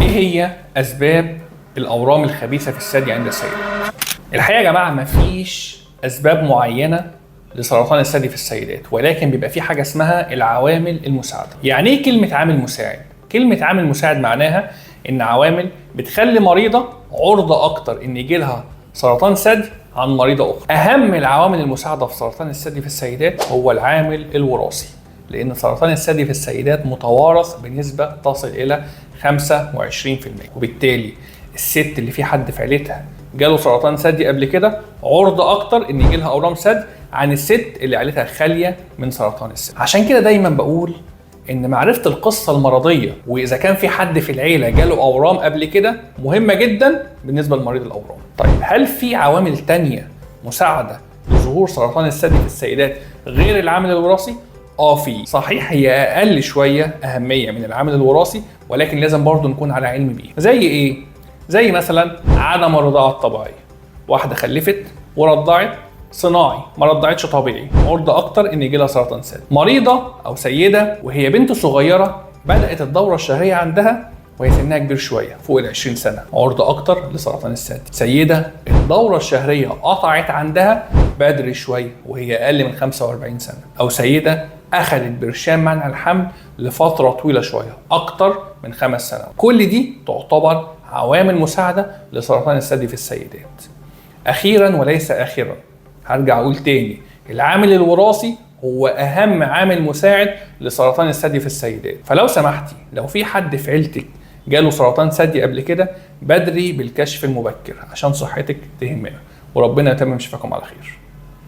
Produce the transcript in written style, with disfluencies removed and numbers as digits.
ايه هي اسباب الاورام الخبيثة في الثدي عند السيدات؟ الحقيقة يا جماعة مفيش اسباب معينة لسرطان الثدي في السيدات، ولكن بيبقى في حاجة اسمها العوامل المساعدة. يعني ايه كلمة عامل مساعد؟ كلمة عامل مساعد معناها ان عوامل بتخلي مريضه عرضه اكتر ان يجي لها سرطان ثدي عن مريضه اخرى. اهم العوامل المساعدة في سرطان الثدي في السيدات هو العامل الوراثي، لان سرطان الثدي في السيدات متوارث بنسبة تصل الى 25%، وبالتالي الست اللي في حد في عيلتها جاله سرطان ثدي قبل كده عرضه اكتر ان يجي لها اورام ثدي عن الست اللي عيلتها خالية من سرطان الثدي. عشان كده دايما بقول ان معرفة القصة المرضية واذا كان في حد في العيلة جاله اورام قبل كده مهمة جدا بالنسبة لمريض الاورام. طيب هل في عوامل تانية مساعدة لظهور سرطان الثدي في السيدات غير العامل الوراثي؟ في صحيح هي اقل شوية اهمية من العامل الوراثي، ولكن لازم برضو نكون على علم بيه. زي ايه؟ زي مثلا عدم الرضاعة الطبيعية. واحدة خلفت ورضعت صناعي، ما رضعتش طبيعي، عرضه اكتر ان يجي لها سرطان ثدي. مريضه او سيده وهي بنت صغيرة بدات الدورة الشهرية عندها وهي سنها كبير شوية فوق ال 20 سنة، عرضه اكتر لسرطان الثدي. سيده الدورة الشهرية قطعت عندها بدري شوية وهي اقل من 45 سنة، او سيده اخذت برشام منع الحمل لفترة طويلة شوية اكتر من 5 سنوات. كل دي تعتبر عوامل مساعدة لسرطان الثدي في السيدات. اخيرا وليس اخرا، هرجع اقول تاني، العامل الوراثي هو اهم عامل مساعد لسرطان الثدي في السيدات. فلو سمحتي لو في حد في عيلتك جاله سرطان ثدي قبل كده، بدري بالكشف المبكر عشان صحتك تهمنا، وربنا يتمم شفاكم على خير.